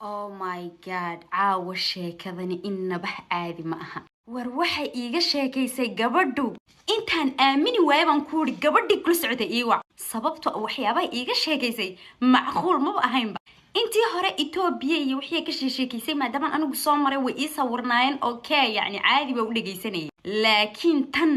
Oh my God, caawa sheekadani inaba caadi ma aha. War waxay iiga sheekaysay gabadhu, intaan aamini waaya baan ku uri, "Gabadhii kula socotay ii wac." Sababto waxyaabaha iiga sheekaysay macquul maba ahaynba. Intii hore Etoobiya iyo wixii ka sheekeysay, maadaamaan anigu soo maray, way ii sawirnaayeen. Okay, yacni caadi baa u dhegaysanayay, laakiin tan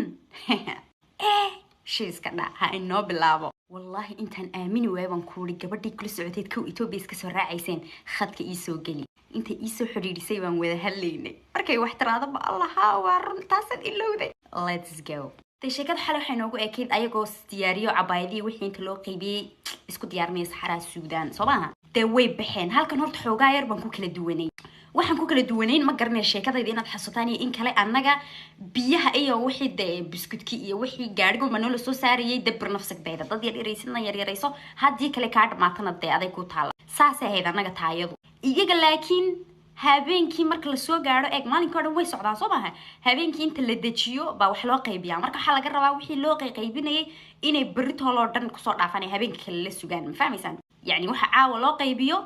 shiiska dha ha inoo bilaabo. Wallaahi intaan aamini waaya baan ku uri, "Gabadhii kula socoteed kow Etoobiya iska soo raacayseen, khadka ii soo geli." Intay iisoo xidhiidhisay baan wada hadlaynay. Markay wax tiraadaba, allaha, waa run, taasaad ilowday. Let's go. De sheekada xalay waxay noogu ekayd ayagoo diyaariyo cabaayadihii, wixii inta loo qaybiyey, isku diyaarinaya saxaraha Suudaan, soo maaha? Dee way baxeen. Halkan horta xoogaa yar baan ku kala duwanay. Waxaan ku kala duwanayn ma garanaya, sheekadayda inaad xasuutaan iyo in kale. Annaga biyaha iyo wixii dee buskudki iyo wixii gaadhiga noola soo saarayay, dabir nafsig bayda dad yar yaraysidna yaryarayso, haddii kale kaa dhamaatana dee aday ku taala. Saasay ahayd annaga taayadu. Iyaga laakiin habeenkii marka lasoo gaadho, eeg, maalinka o dhan way socdaan, soo maaha? Habeenkii inta la dejiyo baa wax loo qaybiyaa. Marka waxaa laga rabaa wixii loo qayqaybinayay inay beritooloo dhan kusoo dhaafaan, ay habeenka kale la sugaan. Ma fahmaysaan? Yacni waxa caawa loo qaybiyo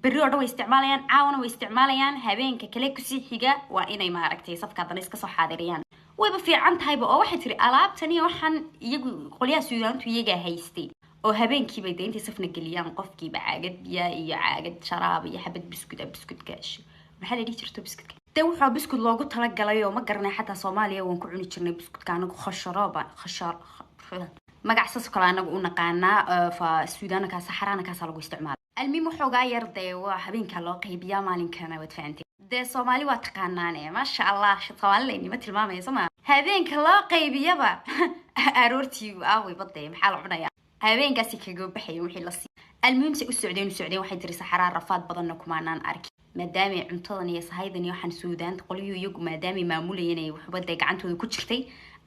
berri oo dhan way isticmaalayaan, caawana way isticmaalayaan, habeenka kale kusii xiga waa inay, maaragtay, safka haddana iska soo xaadiriyaan. Wayba fiican tahayba oo waxay tiri alaabtani waxaan iyagu qolyaha Suudaantu iyagaa haystay, oo habeenkiibay dee intay safna geliyaan qofkiiba caagad biya iyo caagad sharaab iyo xabad biskud ah. Biskudka maxaa la dhihi jirto? Biskudka dee wuxuu biskud loogu talagalay oo ma garanay. Xataa Soomaaliya waan ku cuni jirnay biskudka anagu. Khosharooba, khashar, magac saas oo kale anagu u naqaanaa. Fa Suudaana kaas, saxaraana kaasaa lagu isticmaala. Almiim, waxoogaa yar dee waa habeenkaa loo qaybiyaa, maalinkana waad fahantay. Dee Soomaali waa taqaanaane, maasha Allah, Soomaalila inima tilmaamaya, soo maa? Habeenka loo qaybiyaba aroortii aaway badee, maxaa la cunayaa? Habeenkaasi kaga baxayen wixii la siiy. Almuhim, se u socdeen u socdeen, waxay tiri saxaraa rafaad badanna kumaanaan arkin, maadaamay cuntadan iyo sahaydan iyo waxaan Suudaanta qolyuhu iyagu maadaamay maamulayeen ay waxba dee gacantooda ku jirtay.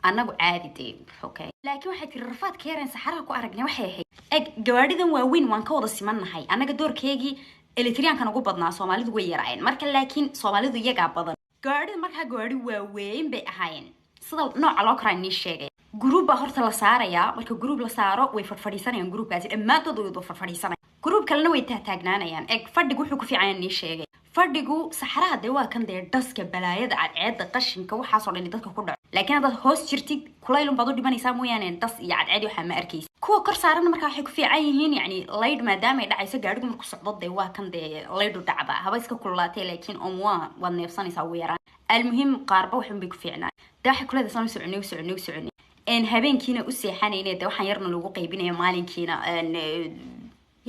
Annagu caadi dee, okay. Laakiin waxay tiri rafaadka yareen saxaraha ku aragnay waxay ahayd, eg, gawaadhidan waaweyn waan ka wada simannahay. Annaga doorkeegii Eritriyaankan ugu badnaa, Soomaalidu way yaraayeen marka, laakiin Soomaalidu iyagaa badan. Gawaadhida markaa gawaadhi waaweyn bay ahaayeen. Sida nooca loo karaa nii sheegay. Group baa horta la saarayaa. Marka group la saaro, way fadhfadhiisanayaan. Groupkaasi dhammaantood way wada fadhfadhiisanayaan, group kalena way taagtaagnaanayaan. Eg, fadhigu wuxuu ku fiican nii sheegay. Fadhigu saxaraha dee waa kan dee dhaska, balaayada, cadceedda, qashinka, waxaasoo dhan dadka ku dhaco. Laakiin haddaad hoos jirtid, kulaylun baad u dhimanaysaa mooyaane, dhas iyo cadceed waxaa ma arkaysa. Kuwa kor saaran markaa waxay ku fiican yihiin, yacni laydh maadaama ay dhacayso, gaadhigu marku socdo dee waa kan dee laydhu dhacda, haba iska kululaatee, laakiin omwa waad neefsanaysaa ugu yaraan. Almuhim, qaarba waxun bay ku fiicnaa. Dee waxay kuleedahay saan u soconay, u soconay, u soconay, een habeenkiina u seexanayne, dee waxaan yarna lagu qaybinaya maalinkiina,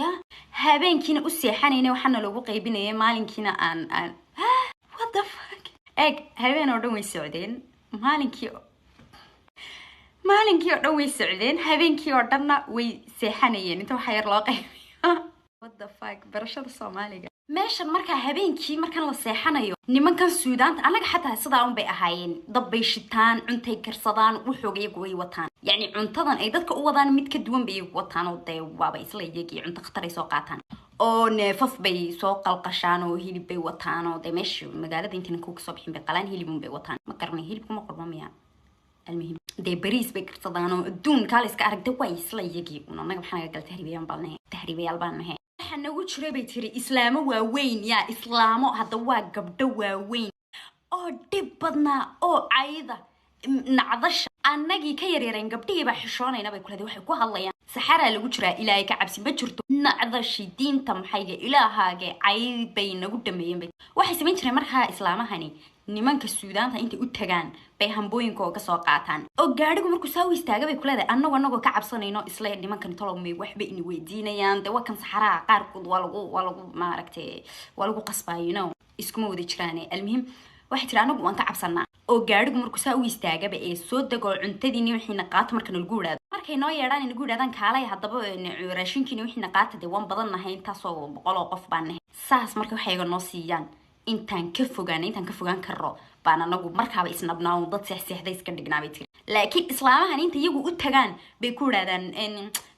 ya habeenkiina u seexanayne, waxaana lagu qaybinaya maalinkiina aan, what the fuck. Eeg, habeen oo dhan way socdeen, maalinkii oo dhan way socdeen, habeenkii oo dhanna way seexanayeen inta waxaa yar loo qaybiyo. What the fuck, barashada Soomaaliga meeshan. Markaa habeenkii markan la seexanayo, nimankan Suudaanta, annaga xataa sidaa un bay ahaayeen, dab bay shitaan, cuntay karsadaan, waxooga iyagu way wataan. Yacni cuntadan ay dadka u wadaan mid ka duwan bay iyagu wataan, oo dee waaba isla iyagii cunto khataray soo qaataan, oo neefaf bay soo qalqashaan, oo hilib bay wataan, oo dee meesha magaalada intayna kuwa kasoo bixin bay qalaan, hilibun bay wataan. Ma garanay, hilibkuma qorma miya? Almuhim, dee bariis bay karsadaan oo adduun kaala iska aragda, waa isla iyagii un. Annaga maxaa naga gala? Tahriibayaan baan nahay, tahriibayaal baan nahay. Waxaa nagu jiray, bay tiri, islaamo waaweyn. Yaa islaamo hadda waa gabdho waaweyn oo dhib badnaa oo cayda, nacdasha annagii ka yaryareen. Gabdhihii baa xishoonayna, bay kuleedahay. Waxay ku hadlayaan, saxaraa lagu jiraa, Ilaahay ka cabsi ma jirto, nacdashi, diinta maxayga, ilaahaaga, cay bay nagu dhameeyeen. Bay waxay samayn jireen markaa islaamahani, nimanka Suudaanta intay u tagaan bay hambooyinkooga kasoo qaataan, oo gaadhigu markuu saa u istaaga, bay kuleedahay, annagu annagoo ka cabsanayno isla nimankan tolomay waxbay ina weydiinayaan. Dee waa kan saxaraha qaarkood waa lagu maaragtay, waa lagu qasbaa, iskuma wada jiraane. Almuhim, waxay tiri anagu waan ka cabsanaa, oo gaadhigu markuu saa u istaagaba ee soo dego, cuntadiini wixiina qaato marka nalagu idhaado, markay noo yeedhaan, nagu yidhahdaan, "Kaalay haddaba, raashinkiina wixiina qaata," dee waan badan nahay, intaasoo boqol oo qof baan nahay. Saas marka waxayga noo siiyaan, intaan ka fogaana, intaan ka fogaan karo baan anagu markaaba isnabnaa oo dad seexseexda iska dhignaa, bay tiri. Laakiin islaamahan inta iyagu u tagaan bay ku idhahdaan,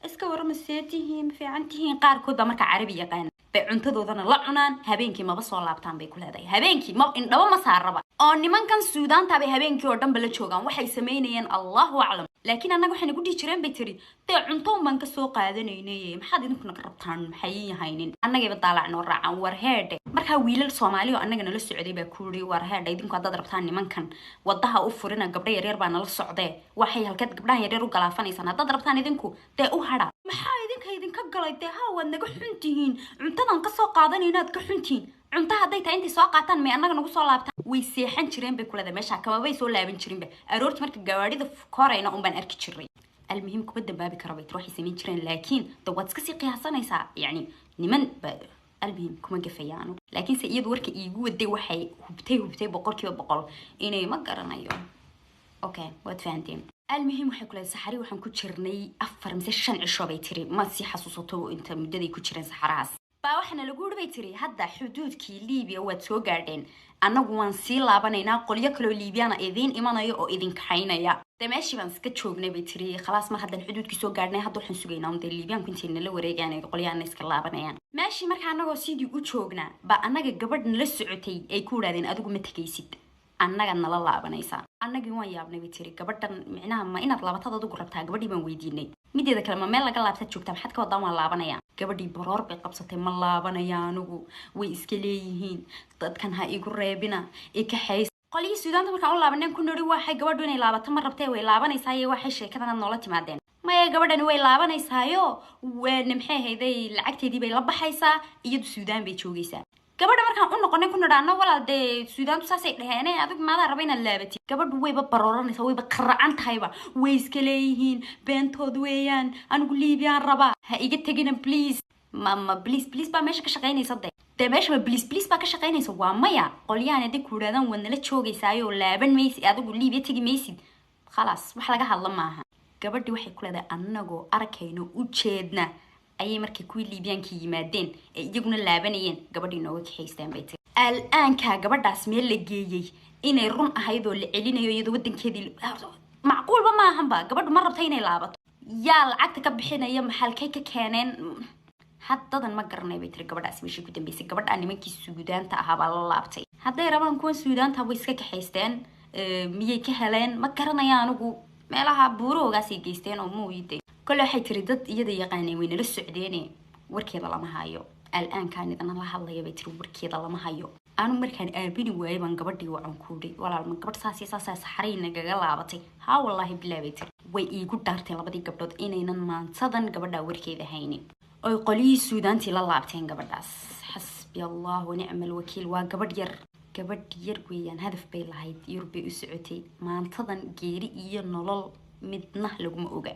"Iska warama, see tihiin, ma fiican tihiin?" Qaarkood baa markaa Carabi yaqaan. Bay cuntadoodana la cunaan, habeenkii maba soo laabtaan bay ku leedahay. Habeenkii ma indhaba ma saaraba, oo nimankan Suudaanta bay habeenkii oo dhanba la joogaan. Waxay samaynayeen Allahu aclam, laakiin annaga waxay nagu dhihi jireen, bay tiri, dee cunto baan kasoo qaadanaynay, maxaad idinku naga rabtaan? Maxay haynin annagayba daalac noo raacaan. War heedhe, markaa wiilal Soomaali oo annaga nala socday baa ku yiri, war heedhe, idinku haddaad rabtaan nimankan wadaha u furina, gabdho yaryar baa nala socdee, waxay halkeed gabdhahan yaryar u galaafanaysaan? Haddaad rabtaan idinku dee u hadha. Maxaa idinka idinka galay? Dee ha, waad naga xuntihiin, cuntadan kasoo qaadanaynaad ka xuntihiin. Cunto hadday tahay intay soo qaataan may annaga nagu soo laabtaan? Way seexan jireen bay kuleedahay, meesha kamabay soo laaban jirinba. Aroortii marka gawaadhida korayna un baan arki jiray. Almuhim, kuma dambaabi karo, bay tiri, waxay samayn jireen, laakiin de waad iska sii qiyaasanaysaa, yacni niman ba. Almuhim, kuma gafaya anu, laakiinse iyadu warka iigu waday waxay hubtay 100% inay ma garanayo. Okay, waad fahanteen. Almuhim, waxay kuleedahay saxari waxaan ku jirnay 4 mise 5 cisho, bay tiri, ma sii xasuusato inta muddaday ku jireen saxarahaas. Baa waxaana lagu yiri, bay tiri, hadda xuduudkii Liibiya waad soo gaadheen, annagu waan sii laabanaynaa, qolyo kaloo Liibiyana idiin imanayo oo idin kaxaynaya. Dee meeshii baan iska joognay, bay tiri, khalaas, mar haddaan xuduudkii soo gaadhnay, hadda waxaan sugaynaa un dee Liibiyaanku intay nala wareegaan ay qolyahana iska laabanayaan. Meeshii markaa annagoo sidii u joognaa baa annaga gabadh nala socotay ay ku idhahdeen, adigu ma tegaysid, annaga nala laabanaysaa. Annagii waan yaabnay, bay tiri, gabadhan micnaha ma inaad laabatad adigu rabtaa? Gabadhii baan weydiinay, mideeda kale ma meel laga laabtaad joogtaa? Maxaad ka wadaan waan laabanaya? Gabadhii baroor bay qabsatay, ma laabanaya anigu, way iska leeyihiin dadkan, ha igu reebina, ikaxays. Qolyihii Suudaanta markaan u laabaneen ku nidhi, waxay gabadhu inay laabato ma rabtee, way laabanaysaa, iyo waxay sheekadan aad noola timaadeen? Maya, gabadhani way laabanaysayo, maxay ahayday, lacagteedii bay la baxaysaa, iyadu Suudaan bay joogaysaa. Gabadha markaan u noqonay ku nidhaano, walaal, dee Suudaantu saasay dhaheene, adigu maadaa raba inaad laabatid? Gabadhu wayba barooranaysaa, wayba qaracan tahayba, way iska leeyihiin, beentood weeyaan, anigu Liibiyaan rabaa, ha iga tegina please. Ma please please baa meesha ka shaqaynaysa? De meesha ma please please baa ka shaqaynaysa? Waa maya. Qolyahan hadday ku yidhahdaan waad nala joogaysaayoo laaban maysid, adigu Liibiya tegi maysid, khalaas, wax laga hadla maaha. Gabadhii waxay ku leedahay, annagoo arkayno u jeedna ayay markay kuwii Liibiyaankii yimaadeen ee iyaguna laabanayeen gabadhii nooga kaxaysteen, bay tiri. Al-aankaa gabadhaas meel la geeyey inay run ahayd oo la celinayo iyadoo wadankeedii macquulba maahanba. Gabadhu ma rabta inay laabato, yaa lacagta ka bixinaya? Maxalkay ka keeneen? Haddadan ma garanay, bay tiri, gabadhaas meeshii ku dambeysay. Gabadhaa nimankii Suudaanta ahaa baa la laabtay. Hadday rabaan kuwan Suudaanta way iska kaxaysteen, miyay ka heleen? Ma garanaya anigu, meelaha buurahoogaasay geysteen oo muuyiday. Kole waxay tiri dad iyada yaqaaneen way nala socdeene, warkeeda lama hayo. Al-aankaan idana la hadlaya, bay tiri, warkeeda lama hayo. Anu markaan aabini waayay baan gabadhii wacan kuudhay, walaal, ma gabadh saas iyo saasaa saxaray nagaga laabatay? Haa, wallaahi bilaa, bay tiri, way iigu dhaarteen labadii gabdhood inaynan maantadan gabadhaa warkeeda haynin oy qolyihii Suudaantii la laabteen gabadhaas. Xasbi Allah wanicma alwakiil. Waa gabadh yar, gabadh yar weeyaan, hadaf bay lahayd, Yurub bay u socotay. Maantadan geeri iyo nolol midna laguma oga.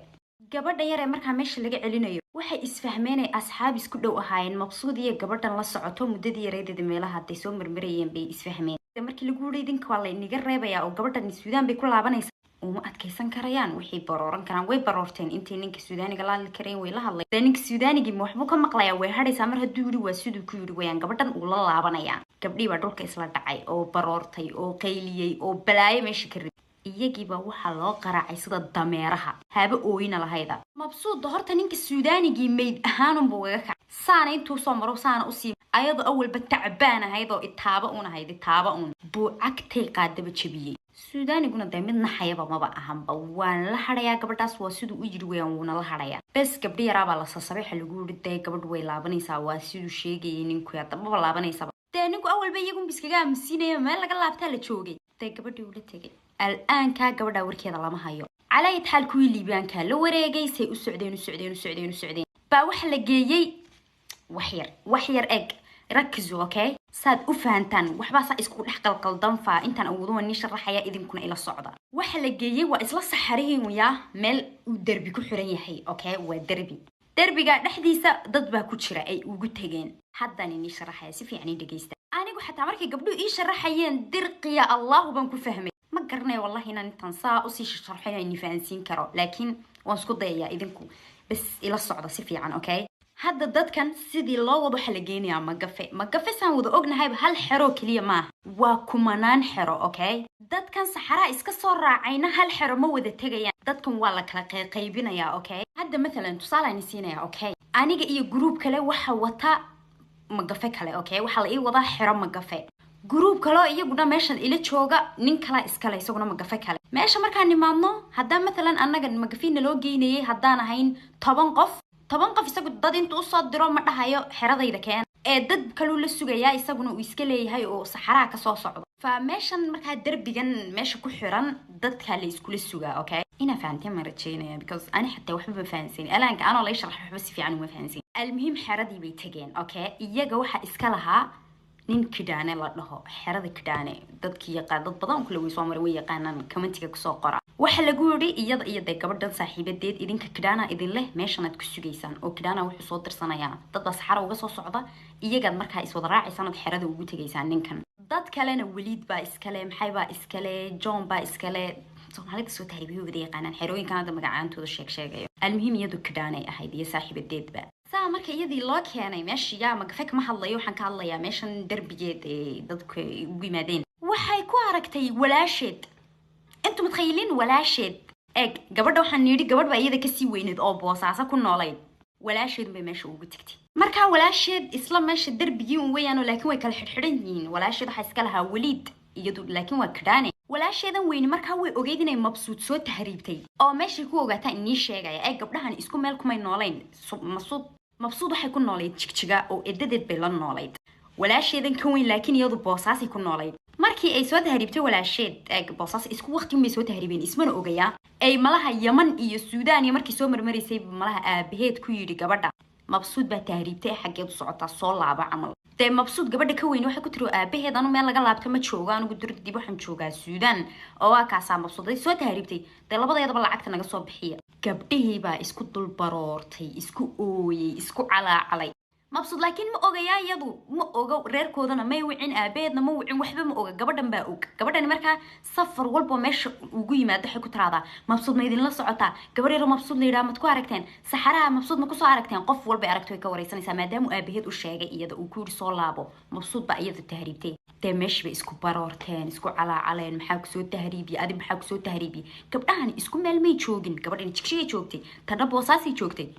Gabadha yar ee markaa meesha laga celinayo waxay isfahmeenay, asxaab isku dhow ahaayeen Maqsuud iyo gabadhan la socoto. Muddadii yareedeeda meelaha hadday soo marmarayeen bay isfahmeen. Markii lagu yidhi idinka waa la inaga reebayaa oo gabadhan Suudaan bay ku laabanaysaa, uma adkaysan karayaan, waxay barooran karaan, way baroorteen. Intay ninka Suudaaniga la hadli kareen way la hadlay. Dee ninka Suudaanigii ma waxbuu ka maqlayaa? Way hadhaysaa mar hadduu yidhi, waa siduu ku yidhi wayaan, gabadhan uu la laabanayaa. Gabdhii baa dhulka isla dhacay oo baroortay oo qayliyey oo balaayo meesha ka riday. Iyagiiba waxaa loo qaraacay sida dameeraha haaba ooyina lahayda. Mabsuudda horta ninka Suudaanigii mayd ahaanunbuu ugaga kacay, saana intuu soo maro saana usii, ayadoo awalba tacbaan ahayd oo itaaba un ahayd, itaaba un buu cagtay qaadaba jabiyey. Suudaaniguna dee mid naxayaba maba ahanba, waan la hadhayaa gabadhaas, waa siduu u yidhi weyaan, wuuna la hadhayaa. Bes, gabdhi yaraabaa la sasabay, waxa lagu yidhi dee gabadhu way laabanaysaa, waa siduu sheegayay ninku, haddababa laabanaysaba. Dee ninku awalba iyagunba iskaga aamusiinaya, meel laga laabtaa la joogay. Dee gabadhii ula tegay, al-aankaa gabadhaa warkeeda lama hayo. Calayid xaal, kuwii Liibiyaankaa la wareegay, say u socdeen, u socdeen, u socdeen, u socdeen, baa waxa la geeyey wax yar, wax yar eg, rakizu, okay, saad u fahantaan, waxbaa saa isku dhex qalqaldan faa intaan awoodo waan nii sharaxaya, idinkuna ila socda. Waxa la geeyey waa isla saxarihiin yaa meel uu derbi ku xiran yahay. Okay, waa derbi, derbiga dhexdiisa dad baa ku jira ay ugu tegeen. Haddaan inii sharaxaya, si fiican ii dhegeysta. Anigu xataa markay gabdhuhu ii sharaxayeen dirqiya Allahu baan ku fahmay. Ma garanayo wallahi inaan intaan saa usii sharxo inaan ini fahansiin karo, laakiin waan isku dayayaa, idinku bas ila socda si fiican. Okay, hadda dadkan sidii loo wado waxaa la geenayaa Magafe. Magafe saan wada ognahayba hal xero keliya maaha, waa kumanaan xero. Okay, dadkan saxaraa iska soo raacayna hal xero ma wada tegayaan, dadkan waa la kala qaybinayaa. Okay, hadda mathalan tusaalaan siinaya. Okay, aniga iyo group kale waxa wata Magafe kale, okay, waxaa la ii wadaa xero Magafe. Group kaloo iyaguna meeshan ila jooga, nin kala iskale, isaguna Magafe kale. Meesha markaan nimaadno, haddaan matalan annaga Magafiina loo geynayay, haddaan ahayn 10 qof, 10 qof, isagu dad intuu usoo diro ma dhahayo xeradayda keen, ee dad kaluu la sugayaa isaguna uu iska leeyahay oo saxaraha kasoo socdo. Fa meeshan markaa derbigan meesha ku xiran dadkaa la iskula sugaa, okay? Inaa fahanteen ma rajeynaya, because ani xataa waxba ma fahansin alaanka anoo lay sharax, waxba si fiican uma fahansin. Almuhim, xeradii bay tageen, okay? Iyaga waxaa iska lahaa nin Kidhaane la dhaho. Xerada Kidhaane dadkii yaqaan, dad badan kule way soo maray, way yaqaanaan, commentiga kusoo qora. Waxa lagu yidhi iyada iyo dee gabadhan saaxiibadeed, idinka Kidhaana idin leh, meeshanaad ku sugaysaan, oo Kidhaana wuxuu soo dirsanayaa dad baa saxara uga soo socda, iyagaad markaa iswada raacaysaan ood xerada ugu tegaysaan ninkan. Dad kalena Weliid baa iskale, maxay baa iskale, John baa iskale. Soomaalida soo tahriibiyo wada yaqaanaan xerooyinkan hadda magacaantooda sheeg sheegayo. Almuhim, iyadu Kidhaanay ahayd iyo saaxiibadeedba. Saa marka iyadii loo keenay meesha, yaa Magafe kama hadlayo, waxaan ka hadlayaa meeshan derbigeed ee dadku ay ugu yimaadeen, waxay ku aragtay walaasheed. Intu mutkhayiliin walaasheed eeg gabadha, waxaan nidhi gabadh baa iyada kasii weyneed oo Boosaaso ku noolayd. Walaasheed bay meesha ugu tagtay. Markaa walaasheed isla meesha derbigii un weeyaano, laakiin way kala xidhxidhan yihiin. Walaasheed waxaa iska lahaa Weliid, iyadu laakiin waa Kidhaane. Walaasheedan weyni markaa way ogeyd inay Mabsuud soo tahriibtay, oo meeshay ku ogaataa inii sheegaya ee gabdhahan isku meel kumay noolayn. Mabsuud Mabsuud waxay ku noolayd Jigjiga oo edadeed bay la noolayd. Walaasheedan ka weyn laakiin iyadu Boosaasay ku noolayd. Markii ay soo tahriibtay walaasheed, eeg, Boosaas isku waqti bay soo tahriibeen, ismana ogayaa. Ay malaha Yaman iyo Suudaan iyo markii soo marmaraysay, malaha aabaheed ku yidhi gabadha, Mabsuud baa tahriibtay, xaggeed u socotaa, soo laaba camal. Dee Mabsuud gabadha ka weyn waxay ku tiri aabaheed, anu meel laga laabto ma joogo, anigu durdib waxaan joogaa Suudaan, oo waa kaasaa Mabsuud ay soo tahriibtay, dee labadeedaba lacagta naga soo bixiya. Gabdhihii baa isku dul baroortay, isku ooyey, isku calaacalay. Mabsuud laakiin ma ogayaa, iyadu ma oga, reerkoodana may wicin, aabaheedna ma wicin, waxba ma oga, gabadhan baa og. Gabadhani markaa safar walba meesha ugu yimaado waxay ku tiraahdaa, Mabsuud ma idinla socotaa? Gabar yaro Mabsuud la yidhaha mad ku aragteen saxaraha? Mabsuud ma kusoo aragteen? Qof walbay aragto way ka wareysanaysaa, maadaama aabaheed u sheegay iyada, uu ku yidhi soo laabo, Mabsuud baa iyada tahriibtay. Dee meeshii bay isku baroorteen, isku calaacaleen, maxaa kusoo tahriibiyey adi, maxaa kusoo tahriibiyey? Gabdhahani isku meel may joogin, gabadhani Jigjigay joogtay, tana Boosaasay joogtay.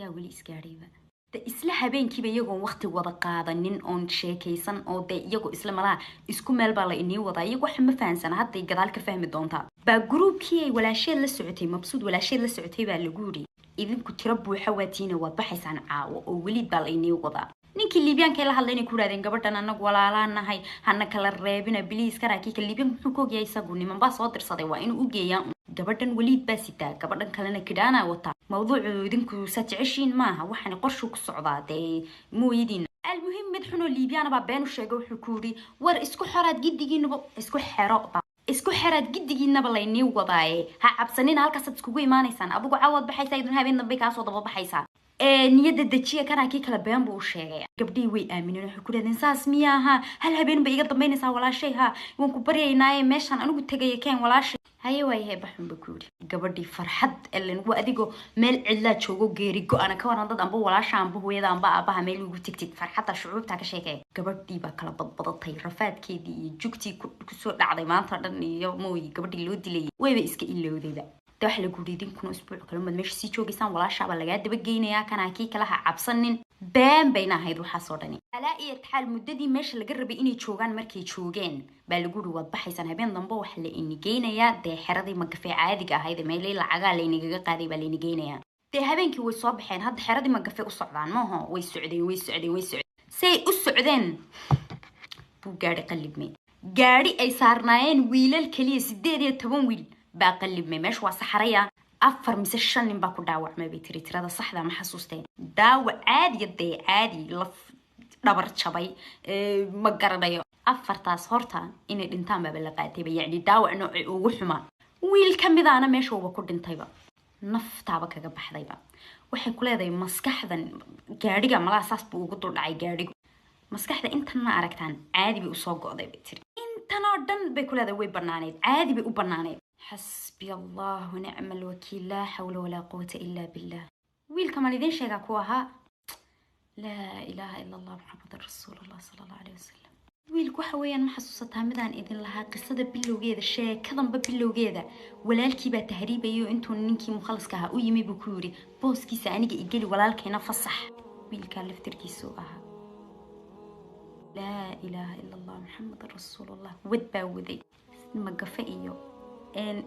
Yaa weli isgaadhayba de isla habeenkiiba, iyagoon waqti wada qaadanin oon sheekaysan, oo dee iyagoo isla malaha isku meel baa la inii wadaa, iyago waxa ma fahansana, hadday gadaal ka fahmi doontaa. Baa groupkii ay walaasheed la socotay, Mabsuud walaasheed la socotay, baa lagu yidhi idinku tiro buuxa waatiina, waad baxaysaan caawo oo Weliid baa la inii wadaa. Ninkii Liibyaanka la hadlay inay ku yidhahdeen gabadhan anagu walaalaan nahay, hana kala reebina biliis. Karaa kii ka Liibyaanka muxuu ka ogyahay isagu? Niman baa soo dirsaday, waa inuu u geeyaa gabadhan. Weliid baa sitaa, gabadhan kalena Kidhaana wataa. Mawduucu idinku saa jeceshiin maaha, waxaan qorshuu ku socdaa dee mooyadiina. Almuhim, mid xunoo Liibyaana baa been u sheegay, wuxuu ku yidhi war isku xoraad giddigiinaba, isku xero isku xeraad giddigiinaba laynii wadaaye, ha cabsanina, halkaasaad iskugu imaanaysaan, adigu cawaad baxaysaa, idun habeen dambay kaasoo daba baxaysaa, ee niyadda dejiya. Kanaa kii kale been buu u sheegay. Gabdhihii way aamineen, waxay ku dhahdeen saas miya aha, hal habeen bay iga dambaynaysaa walaashay, ha waan ku baryaynaaye, meeshaan anigu tegaya keen walaashay. Haye waayahay, baxun ba ku yidhi. Gabadhii farxad elen waa adigoo meel cidlaa joogo geeri go-ana ka waran, dad amba walaasha amba hooyada amba aabaha meel ugu tegtid, farxadda shucuubtaa ka sheekaya. Gabadhii baa kala badbadatay, rafaadkeedii iyo jugtii kusoo dhacday maanta dhan iyo mooyi gabadhii loo dilayay wayba iska ilowdayba. De waxa lagu yidhi idinkuna isbuuc kale umaad meesha sii joogaysaan, walaashaabaa lagaa dabageynayaa, kanaa kii kale ha cabsanin. Been bayna ahayd waxaasoo dhani. Alaa iyo taxaal, muddadii meesha laga rabay inay joogaan markay joogeen baa lagu yidhi waad baxaysaan habeen dambe, waxa la inigeynayaa dee xeradii Magafee caadiga ahayd, meelay lacagaa laynagaga qaaday baa laynigeynayaa. Dee habeenkii way soo baxeen, hadda xeradii Magafe u socdaan maaho. Way socdeen, way socdeen, way socdeen, say u socdeen buu gaadhi qallibmay. Gaadhi ay saarnaayeen wiilal keliya, 18 wiil baa qallibmay. Meesha waa saxaraya. 4 mise 5 nin baa ku dhaawacmay bay tiri, tirada saxda ma xasuusteen. Dhaawac caadiya dee, caadi, laf dhabar jabay, ma garanayo. Afartaas horta inay dhintaan baaba la qaatayba, yacni dhaawac noocii ugu xumaa. Wiil ka midaana meesha uba ku dhintayba, naftaaba kaga baxdayba. Waxay ku leedahay maskaxdan gaadhiga malaha saas buu ugu dul dhacay gaadhigu, maskaxda intan ma aragtaan, caadi bay usoo go'day bay tiri. Intan oo dhan bay ku leedahay way banaaneyd, caadi bay u banaaneyd. Xasbi Allah wanicma alwakiil, laa xawla walaa quwata illa billah. Wiilka maan idiin sheegaa ku ahaa? Laa ilaaha ila Allah, Maxamedan rasuulullah sala Allahu alayhi wasalam. Wiilku waxa weeyaan, ma xasuusataa midaan idin lahaa qisada bilowgeeda, sheekadanba bilowgeeda, walaalkii baa tahriibayay oo intuu ninkii mukhalaska ahaa u yimi buu ku yidhi booskiisa aniga igeli, walaalkayna fasax. Wiilkaa laftirkiisuu ahaa. Laa ilaaha ila Allah, Maxamed rasuulullah. Wad baa waday magafe iyo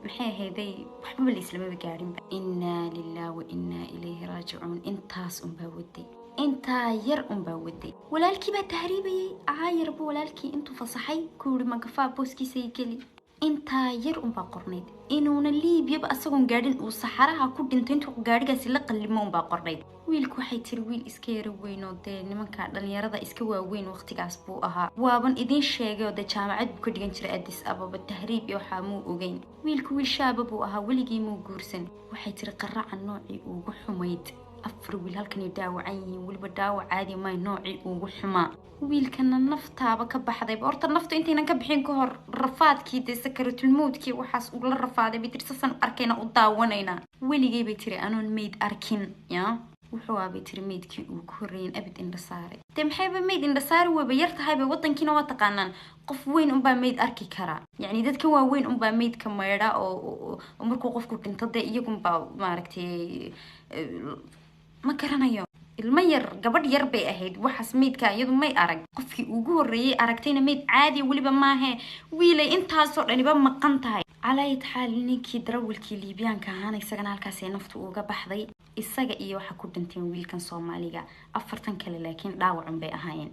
maxay ahayday, waxbaba la islamaba gaadhinba. Innaa lilah wa innaa ilayhi raajicuun. Intaas unbaa waday, intaa yar unbaa waday. Walaalkii baa tahriibayay, caayarba walaalkii intuu fasaxay ku yiri magafaa booskiisa geli. Intaa yar unbaa qornayd. Inuuna Liibiyaba asagoon gaadhin uu saxaraha ku dhintay, intuu gaadhigaasi la qallimo unbaa qornayd. Wiilku, waxay tiri, wiil iska yaro weyn oo dee nimanka dhalinyarada iska waaweyn waqtigaas buu ahaa. Waaban idiin sheegay oo dee jaamacad buu ka dhigan jiray Addis Ababa. Tahriib iyo waxaa muu ogeyn. Wiilku wiil shaaba buu ahaa, weligii muu guursan. Waxay tiri qaraca noocii ugu xumayd, afar wiil halkanay dhaawacan yihiin, weliba dhaawac caadi may, noocii ugu xumaa. Wiilkana naftaaba ka baxdayba. Horta naftu intaynan ka bixin ka hor rafaadkii dee sakaratulmowdkii waxaas ula rafaaday bay tiri. Sasaan arkayna u daawanaynaa. Weligay, bay tiri, anoon mayd arkin ya wuxuu aabay tiri maydkii uu ku horreeyen abid indha saaray. Dee maxayba mayd indha saari weyba yar tahayba. Wadankiina waa taqaanaan, qof weyn unbaa mayd arki karaa, yacni dadka waaweyn unbaa maydka maydha oo markuu qofku dhinto dee iyagunbaa maaragtay. Ma garanayo, ilmo yar, gabadh yar bay ahayd. Waxaas maydka iyadu may arag. Qofkii ugu horreeyay aragtayna mayd caadi weliba maahe, wiilay intaasoo dhaniba maqan tahay. Calaayat xaal, ninkii darawalkii Liibiyaanka ahaana isagana halkaasay naftu uga baxday. Isaga iyo waxaa ku dhinteen wiilkan Soomaaliga. Afartan kale laakiin dhaawacun bay ahaayeen.